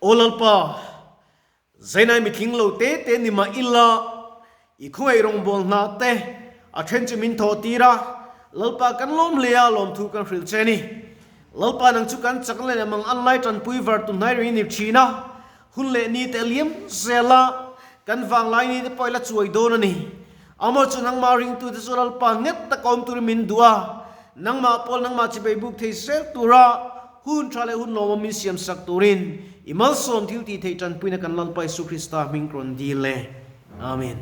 Aw Lalpa, Zainai mitling lo te te ni mah ila, i khawngaih rawngbâwl hna te a then chu min thawh tir a, Lalpa kan lawm hle a, lawmthu kan hrilh che a ni. Lalpa nang chu kan chak leh mang an lai tanpui var tu hnai reng i ni thin a, hun leh ni te a liam zel a, kan vanglai ni te pawh i la chuai dawn a ni. Amaw chu nangmah ringtute chu Lalpa nghet taka awm turin min duh a, nangmah pawl nangmah chipei buk thei zel tura hun tha leh hun lawmawm min siam sak turin i malsawm thil tih theih tanpuina kan Lalpa Isu Krista hming rawn dil e. Amen.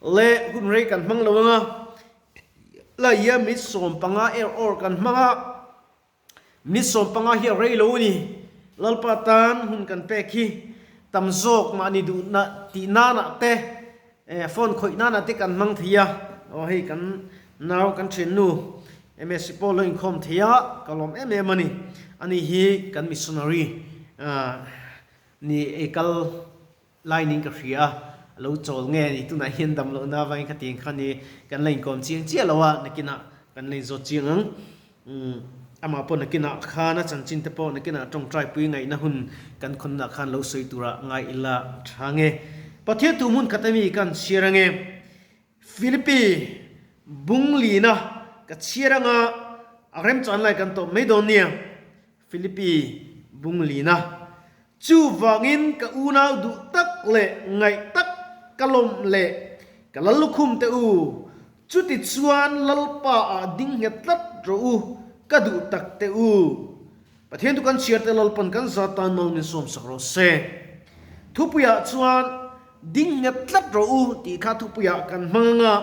Le hun rei kan hmang lo anga, la ia mit 15 er awr kan hmang a, Ni 15 hi a rei lo a ni. Lalpa tan hun kan pek hi tam zawk mahni duhna tih nanah te, phone khawih nanah te kan hmang thei a. Aw hei kan nau kan thiannu MSC pawh lo inkhawm thei a, ka lawm em em a ni. Ani hi kan missionary ni ei kal lai niin ka hria a, a lo chawl nge a ni. Tunah hian dam lohna avangin khatiang kha ni kan la inkawm chiang chiah lo a, nakinah kan la inzawt chiang ang. Umm amah pawh nakinah khan a chanchin te pawh nakinah tawngtai pui ngaihna hun kan khawnnaah khan lo sawi turah ngai ila tha nge. Pathian thu hmun khat ami kan chhiar ange. Philippi bunglina ka chhiar anga a remchan lai kan tawp mai dawn nia. Philippi bunglina chuvangin ka unau duh tak leh ngaih tak ka lawmh leh ka lal lukhum te u, chuti chuan Lalpa ah ding nghet tlat rawh u, ka duh tak te u. Pathian chu kan chhiar te Lalpan kan zat tan mal min sawmsak rawh se. Thupuiah chuan ding nghet tlat rawh u tih kha thupuiah kan hmang anga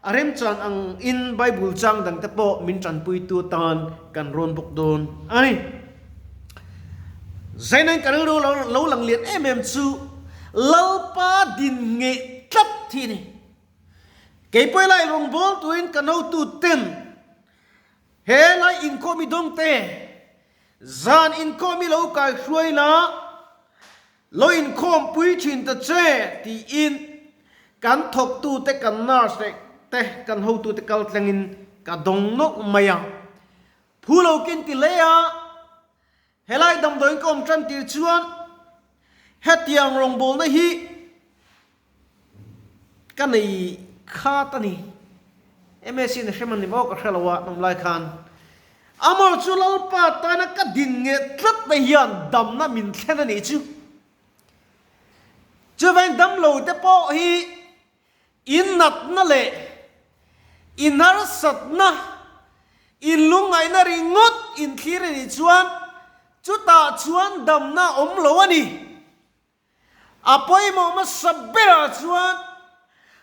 a remchan ang in Bible chang dang te pawh min tanpuitu atan kan rawn bawk dawn a ni. Zainain ka rilru lo lang lian em em chu Lalpa din ngeih tlat hi a ni. Keipawh lai rawngbâwl tuin ka notu ten He lai inkhawm i dawng te, zan inkhawm i lo kai hruai la, lo inkhawm pui thin ta che tiin kan thawktu te, kan nurse leh te, kan hotu te kal tlengin ka dawng nawlh mai a. Phu lo kin ti hle a, helai damdawiin ka awm tan tir chuan hetiang rawngbawlna hi Ka nei khat a ni. MSc na hrem a ni maw ka hre lo a hnam lai khan. Amor chu Lalpa tana ka din ngeh tlat mai hian damna min thlen a nih chu. Chuvangin damlo te pawh hi in natna leh in harsatna, in lungngaihna ringawt in thlir a nih chuan chutah chuan damna a awm lo a ni. A pawimawh hmasa berah chuan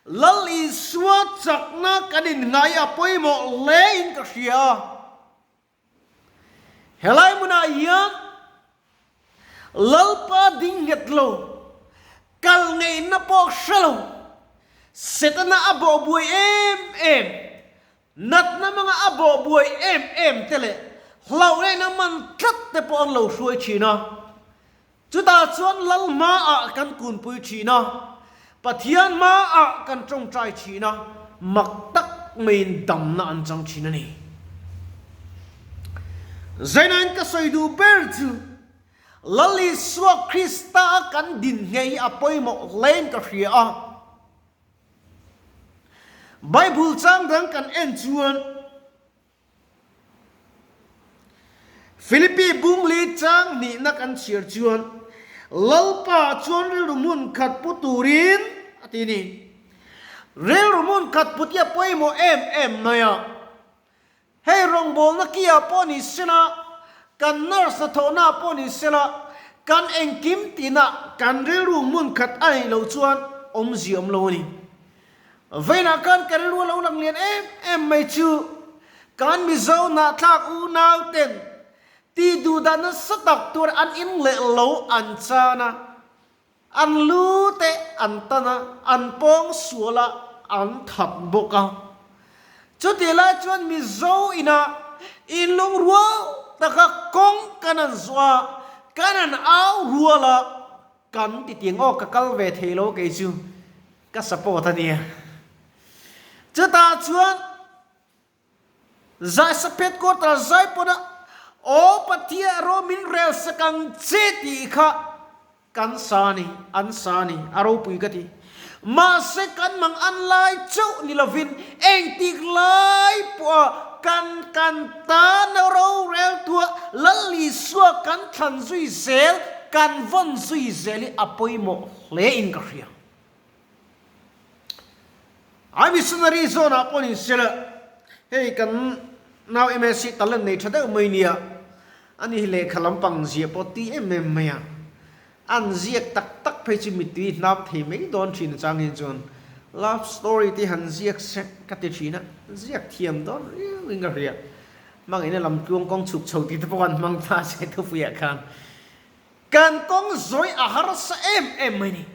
Lal Isua chakna kan innghai a pawimawh hle in ka hria a. Helai hmunah hian Lalpa ding nghet lo, kal ngeihna pawh hre lo, Setana a bawhbuai em em, Natna hmanga a bawh buai em em te leh hlauh lehna man tlat te pawh an lo hruai thin a. Chutah chuan Lal hmaah kan kunpui thin a, Pathian hmaah kan tawngtai thin a, mak tak maiin damna an chang thin a ni. Zainain ka sawi duh ber chu Lal Isua Krista a kan din nghe hi a pawimawh hlein ka hria a. Bible chang dang kan en chuan Philippi bungli chang hnihna kan chhiar chuan Lalpa chuan rilru hmun khat pu turin a ti ni. Rilru hmun khat put hi a pawimawh em em mai a. Hei rawngbawlna kia pawh ni sela, kan nurse hnathawhna pawh ni sela, kan engkim tihna kan rilru hmun khat a neih loh chuan awmzia awm lo a ni. Vawiinah khan ka rilru a lo lang lian em em mai chu kan Mizo hnahthlak unau ten tih duh dan nasa tak tur an in leh lo an chan a, An lu te an tan a, an pawng sual a, an that bawk a. Chutih lai chuan Mizo inah inlung rual taka kawng kan an zawh a, kan an au rual a, kan ti tiang aw ka kal ve thei lo kei chu ka support a nia. Chutah chuan Zai saphet quarter zai pawn a, Aw Pathian rawh min rel sak ang che tih kha. Kan sa ni, an sa ni, a ropui ka ti. Mahse kan mang an lai chauh ni lovin engtik lai pawha kan kan tana rorel tuah Lal Isua kan thlan zui zel, kan vawn zui zel hi a pawimawh hle in ka hria. A missionary zawn ah pawh ni sela hei kan nau MSc talent nei tha deuh mai nia ani hi lehkha lampang ziah pawh tui em em mai a an ziak tak tak phei chu mittui hnap thei mai dawn thin chang hian chuan love story te han ziak sek ka ti thin a ziak thiam dawn riau in ka hria hmangin a lam tluang kawng chhuk chho tih te pawh an hmang ta se thupuiah khan kan kawng zawi a harsa em em mai ni.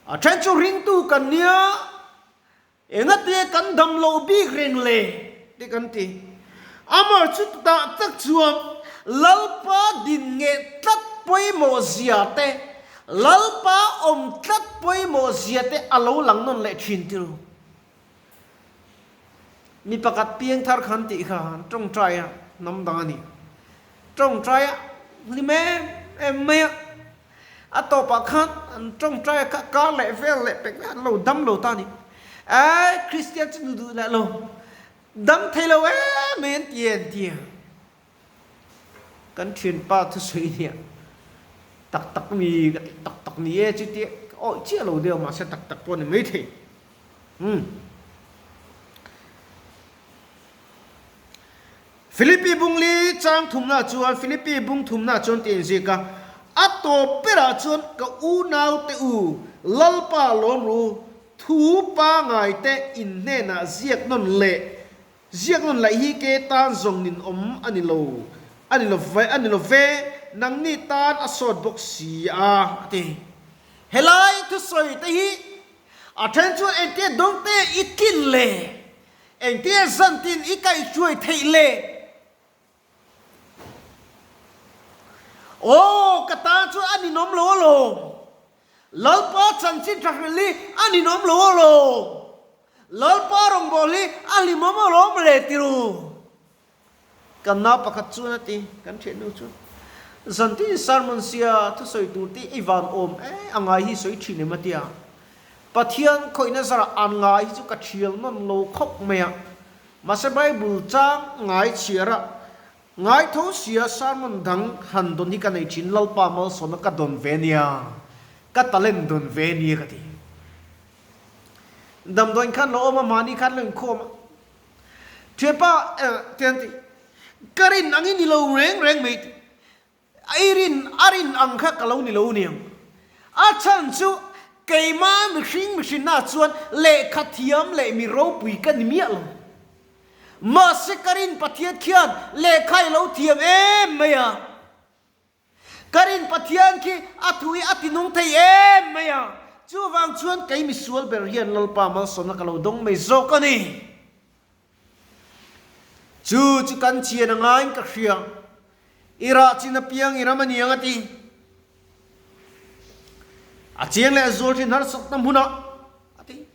A then chu ringtu kan nia, engate kan dam lo bik reng le tih kan ti. Amah chu tah tak chuan Lalpa din ngeh tlat pawimawh zia te, Lalpa awm tlat pawimawh zia te a lo lang nawn leh thin ti ru. Mi pakhat piangthar khan tih kha an tawngtai a, hnam dang a ni. Tawngtai a hlim em em mai a. A tawpah khan an tawngtai a kha kar leh vel leh pek an lo dam lo ta a ni. Ai Kristian chu nu duh leh lo, dam thei lo em mai an ti an ti a. Kan thianpa thusawi nia tak tak ni ka ti tak tak ni e chu tia ka awih chiah lo deuh mahse tak tak pawh a ni maithei. Umm. Philippi bung li chang thumna chuan Philippi bung thumna chuan ti inzik a, A tawp berah chuan ka unaute u, Lalpa lawm ru, thu pangaite in hnenah ziak nawn leh ziak nawn laih hi ke tan zawng nin awm a ni lo, a ni lo ve, a ni lo ve, nangni tan a sawt bawk si a, a ti. Helai thusawi te hi a then chuan engtia dawngte i tlin le? Engtia zantin i kaihhruai theih le? Aw, ka tan chuan a ninawm lo alawm. Lalpa chanchin tha hrilh hi a ninawm lo alawm. Lalpa rawngbâwl hi a hlimawm alawm le ti ru. Kan nau pakhat chuan a ti, kan thiannu chuan, Zantin sermon sia thusawi tur te i van awm e, a ngai hi sawi thin em a tia. Pathian khawihna zarah an ngai hi chu ka thial nawn lo khawp mai a. Mahse Bible chang ngai chhiar a, ngai tho sia sermon dang han dawn hi ka nei thin, Lalpa malsawmna ka dawn ve nia, ka talent dawn ve nia ka ti. Damdawiin khan lo awm a, mahni khan lo inkhawm a. Thianpa te an ti, Ka rin ang i ni lo reng reng mai ti. I rin a rin ang kha ka lo ni lo niang. A chhan chu keimah mihring mihrinna chuan lehkha thiam leh mi ropui ka ni miah lo. Mahse ka rin Pathian khian lehkha i lo thiam em mai a. Ka rin Pathian khi a thu hi a ti nung thei em mai a, chuvang chuan kei misual ber hian Lalpa malsawmna ka lo dawng mai zawk a ni. Chu chu kan chian a ngaiin ka hria, i rah chin apiang i ram a niang a ti. A chiang leh zual thin harsatna hmunah a ti.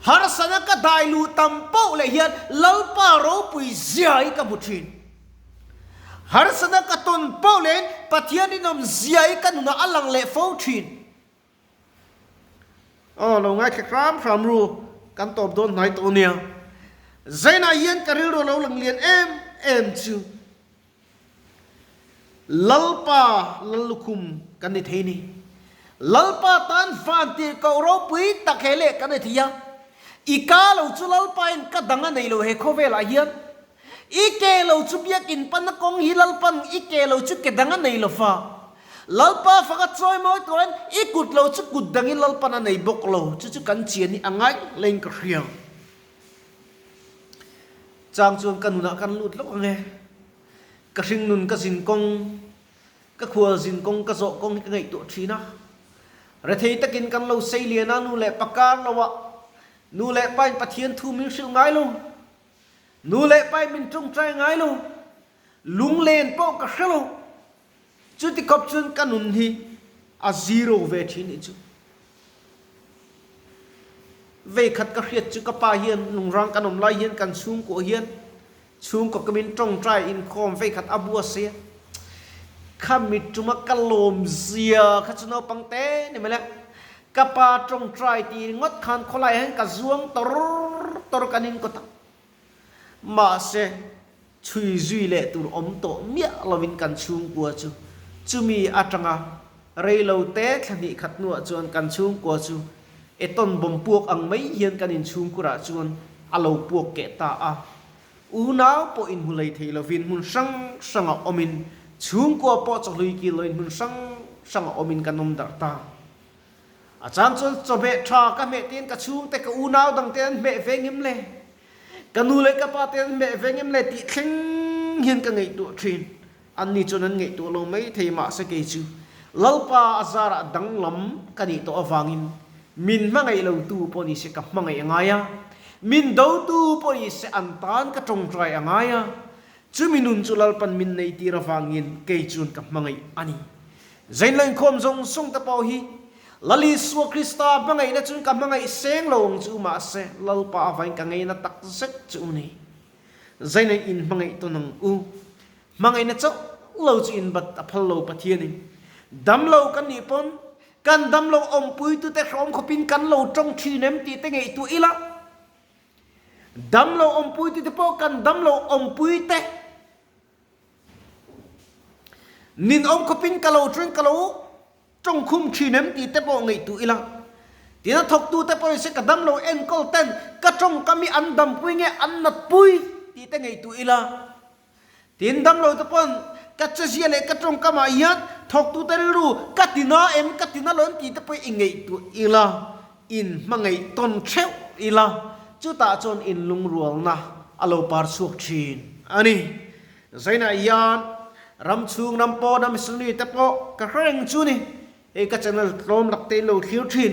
Harsatna ka dai luh tam poh leh hian Lalpa ropui zia hi ka hmu thin. Harsatna ka tawn poh lehin Pathian rinawm zia hi ka nunah a lang leh fo thin. Aw, lo ngaithla hram hram ru, kan tawp dawn hnai tawh nia. Zainah hian ka rilru a lo lang lian em em chu. Lalpa Lallukhum kan ni thei ni. Lalpa tan vantirhkoh ropui tak he leh kan ni thei a. I ka lo chu Lalpa in ka dang a nei lo he khawvelah hian. I ke lo chu biakin pana kawng hi Lalpan i ke lo chu ke dang a nei lo fa. Lalpa faka chawi mawi turin i kut lo chu kut dangin Lalpan a nei bawk lo. Chu chu kan chian hi a ngai hleng ka hria. Chang chuan ka nunah kan lut loh ang e. Ka hringnun ka zin kawng, ka khual zin kawng ka zawh kawng hi ka ngaihtuah thin a. Rethei takin kan lo sei lian a, nu leh pa kar lo ah nu leh pa in Pathian thu min hrilh ngai lo, nu leh pa in min tawngtai ngai lo, lunglen pawh ka hre lo. Chuti khawp chuan ka nun hi a zero ve thin nih chu. Vei khat ka hriat chu ka pa hian lungrang kan awm lai hian kan chhungkuah hian chhungkaw ka min tawngtai inkhawm vei khat a bua sia. Kha mitṭuma ka lawm zia kha chu naupang te ni mai le. Ka pa ṭawngṭai tih ringawt khan khawlaiah hian ka zuang tawr tawr kan inkawt a. Mahse, chhui zui leh tur awm tawh miah lovin kan chhungkua chu chumi aṭanga rei lo te thla hnih khat hnuah chuan kan chhungkua chu Eton bawm puak ang mai hian kan inchhungkurah chuan a lo puak keh ta a. Unau pawh inhmu lei thei lovin hmun hrang hrangah awmin, chhungkua pawh chawhlui kil loin hmun hrang hrangah awmin kan awm darh ta. A chang chuan chawhmeh tha ka hmeh tiin ka chhungte ka unau dangte an hmeh ve ngem le, ka nu leh ka pa te an hmeh ve ngem le tih thleng hian ka ngaihtuah thin. Anni chuan an ngaihtuah lo mai thei mahse kei chu Lalpa a zarah danglam ka nih tawh avangin min hmangaih lotu pawh ni se ka hmangaih a ngai a, min dotu pawh ni se an tan ka tawngtai a ngai a, chumi nun chu Lalpan min neitir avangin kei chuan ka hmangaih a ni. Zain lo inkhawm zawng zawng te pawh hi Lal Isua Krista hmangaihna chuan ka hmangaih seng lo ang chu mahse Lalpa avangin ka ngeina takzet chu a ni. Zain lo inhmangaih tawn ang u. Hmangaihna chauh lo chu inbat a phal lo Pathianin. Damlo kan nih pawn kan damlo awmpuitute hrawm khawpin kan lo tawng thin em tih te ngaihtuah ila, damlo awmpuitute pawh kan damlo awmpuite nin awm khawpin ka lo tawng ka lo tawngkhum thin em tih te pawh ngaihtuah ila. Tina thawktute pawhin se ka damlo enkawl ten ka tawngkam hi an dampui nge an natpui tih te ngaihtuah ila. Tin, damlo te pawn ka chezia leh ka tawngkamah hian thawktute rilru ka ti na em, ka ti na lo em tih te pawh i ngaihtuah ila, in hmangaih tawn theuh ila, chutah chuan in lungrualna a lo par chhuak thin a ni. Zainah hian ram chhung ram pawna missionary te pawh ka hre reng chu ni. Hei ka channel tlawm lak te in lo thlir thin.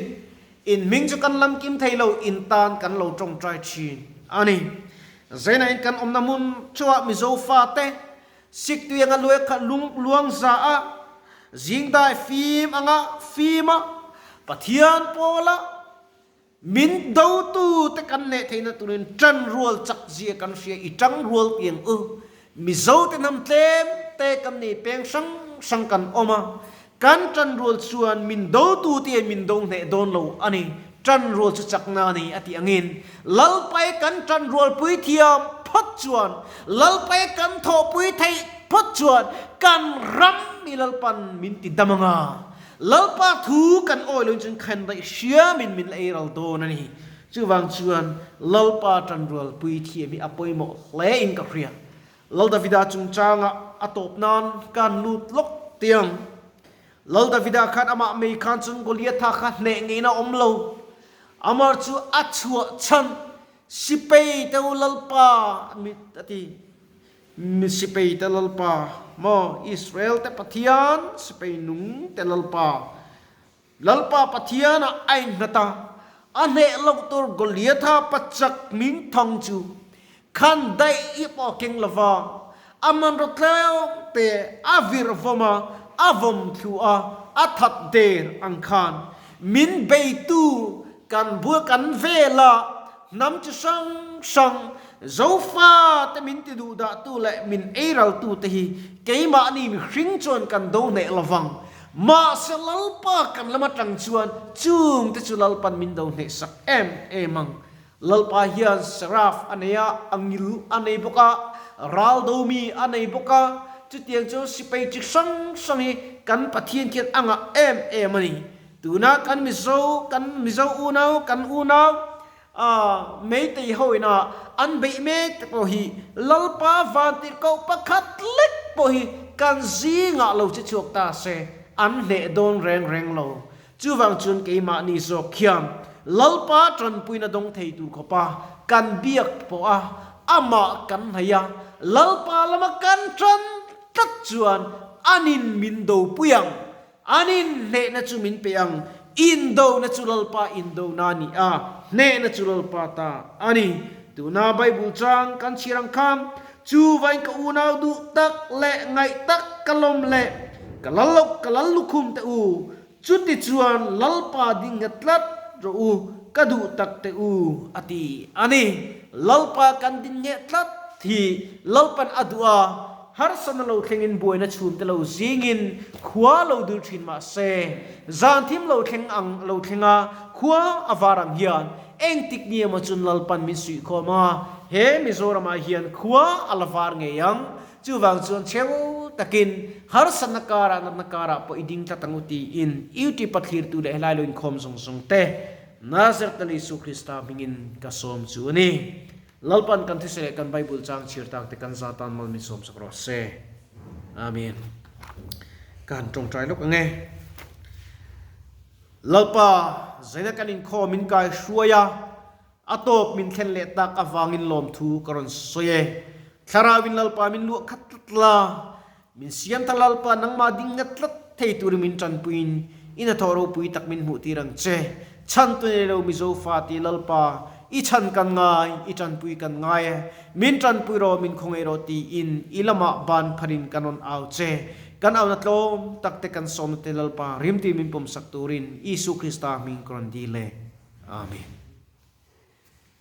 In hming chu kan lam kim thei lo, in tan kan lo tawngtai thin a ni. Zaina in kan awmna hmun chauhah Mizo fate siktui anga luai kha lung luang za a, zingdai fim anga fim a, Pathian pawla min dotu te kan neh theihna turin tan rual chak zia kan hria i tang rual tiang u. Mizo te hnam tlem te kan nei peng hrang hrang kan awm a, kan tan rual chuan min dotu te min do hneh dawn lo a ni, tan rual chu chakna a ni a tih angin Lalpai kan tan rualpui thiam phawt chuan, Lalpai kan thawhpui theih phawt chuan kan ram mi Lalpan min ti dam anga, Lalpa thu kan awi loin chuan khan daih hriamin min la ei ral dawn a ni. Chuvang chuan Lalpa tanrualpui thiam hi a pawimawh hle in ka hria. Lal Davida chungchangah a tawp nan kan lut lawk tiang. Lal Davida khan amah mei khan chuan Goliatha kha hneh ngeina awm lo. Amar chu a chhuah chhan sipei te u Lalpa mit a ti. Mi sipei te Lalpa maw Israel te Pathian sipei nung te Lalpa. Lalpa Pathianah a innghat a, a hneh loh tur Goliatha pachak hming thang chu khan daih i pawh a keng lo va, a hmanraw tlem te a vir vawm a, a vawm thlu a, a that der ang khan min beitu kan bul kan vela hnam chi hrang hrang Zofa te min ti duhdahtu leh min eiraltu te hi keimahni mihring chuan kan do hneh lo vang. Mahse Lalpa kan lam atang chuan chung te chu Lalpan min do hnehsak em em ang. Lalpa hian Seraph a nei a, a ngil a nei bawk a, ral do mi a nei bawk a, chutiang chu sipai chi hrang hrang hi kan Pathian khian a ngah em em a ni. Tuna kan Mizo, kan Mizo unau, kan unau a Meitei ho ina an beih mek te pawh hi Lalpa vantirhkoh pakhat lek pawh hi kan zingah lo che chhuak ta se an hneh dawn reng reng lo. Chuvang chuan keimahni zawk khian Lalpa tanpuina dawng thei tur khawpa kan biak pawh a, amah kan hnaih a, Lalpa lama kan tan tlat chuan anin min dopui ang. An inhnehna chu min pe ang, indona chu Lalpa indona a ni a, hnehna chu Lalpa ta a ni. Tuna Bible chang kan chhiar ang kha, Chuvain ka unau duh tak leh ngaih tak ka lawm leh ka lal loh ka lal lukhum te u, chuti chuan Lalpa ding nghet tlat rawh u, ka duh tak te u, a ti a ni. Lalpa kan ding ngheh tlat hi Lalpan a duh a. Harsatna lo thlengin buaina chhumte lo zingin khua lo dul thin mah se, zan thim lo thleng ang lo thleng a, khua a var ang hian engtik ni emaw chun Lalpan min suihkhawm a, he Mizoramah hian khua a la var ngei ang. Chuvang chuan cheu takin harsatna karah natna karah pawh i ding tlat ang u tiin YouTube a thlirtu leh helai lo inkhawm zawng zawng te Nazareth Lal Isu Krista hmingin ka sawm chu a ni. Lalpan kan thise leh kan Bible chang chhir tak te kan za tan mal min sawm sak rawh se. Amen. Ka han tawngtai lawk ang e. Lalpa, zaina kan inkhawm min kai hruai a, a tawp min thlen leh tak avangin lawmthu ka rawn sawi e. Thlarauin Lalpa min luah khat tlat la, Min siam ta Lalpa nangmah ding ngat tlat thei turin min tanpuiin i hnathawh ropui tak min hmuh tir ang che. Chhan tu nei lo Mizo fa ti Lalpa, i chhan kan ngai, i tanpui kan ngai e. Min tanpui rawh, min khawngaih rawh tiin i lamah ban pharin kan rawn au che. Kan auna tlawm tak te kan sawmna te Lalpa rimti min pawmsak turin Isu Krista hming ka rawn dil e. Amen.